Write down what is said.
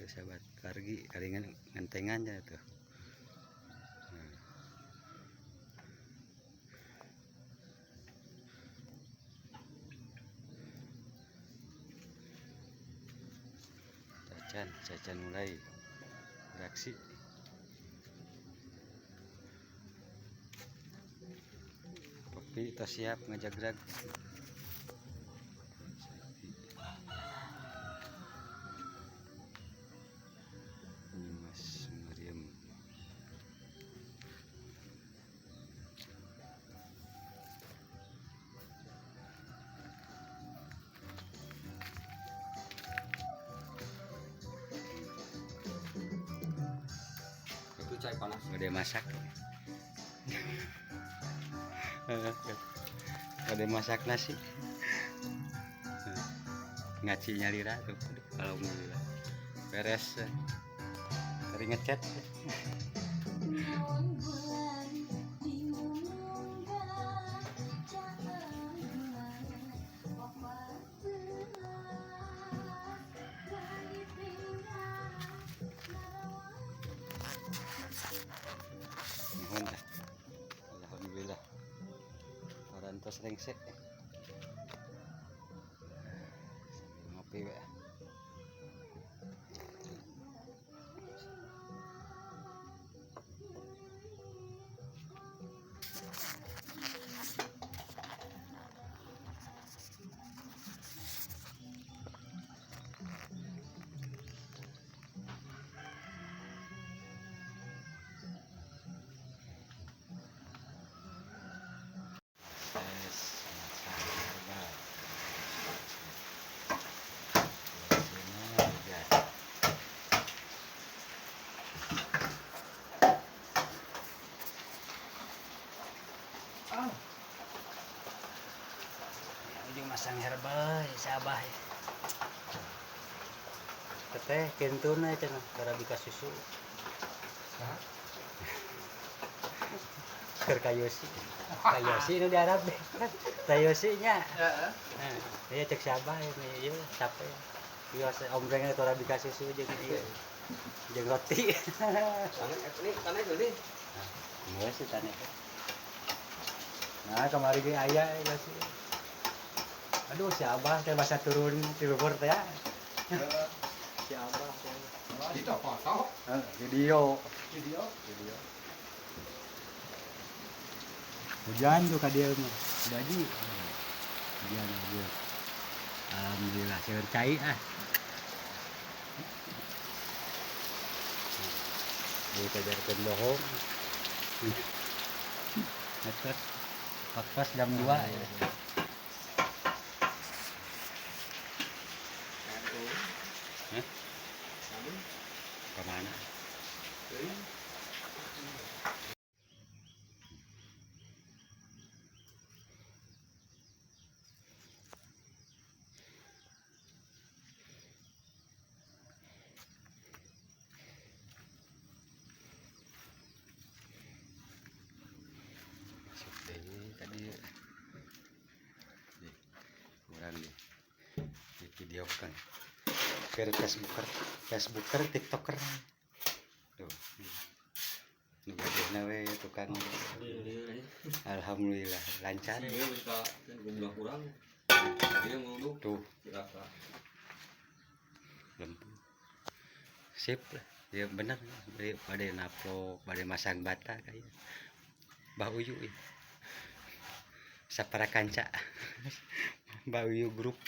Tuh sahabat kargi karingan ngentengan cenah tuh. Cacan, cacan mulai beraksi. Kopi tos siap ngajagrag. Mas Mariam. Itu cai panas. Udah masak. Ada masak nasi. Ngaci nyalira tuh. Alhamdulillah. Beres. Tadi ngecat. Nuhun lah. Alhamdulillah. Parantos rengse. Sambil ngopi we. Proses masak herbal. Hasilnya juga. Ya, ujung masang herbal ya, sabah ya. Teteh kentuna cenah karabika susu. Keur kayosi. Kayosi nu di Arab deh. Kayosi nya. Heeh. Nah, iya cek sabah ya ieu capek. Ieu ombrengna torabika susu jeung ieu. Jeung roti. Tanah ini tanah itu nih. Geus sih tanah teh. Nah, kamari ge aya ya sih. Aduh, si Abah teh basa turun ti luhur teh ya. Si Abah teh. Itu foto. Heeh, video. Video. Video. Hujan tuh ka dieu mah. Jadi hujan aja. Alhamdulillah seueur cai ah. Ieu kajarkeun bohong. Atas pas jam 2 ya. Hah? Kemana? Masuk deui tadi. Nih, kurang nih. Di videokan. Ke Facebooker, Facebooker, TikToker. Tuh. Nu gadehna we tukang. Alhamdulillah lancar. Kurang. Tuh. Lempung. Sip lah. Ya bener, bade naplok, bade masang bata kayak. Bah Uyu ya. Sapara kanca. Bah Uyu grup.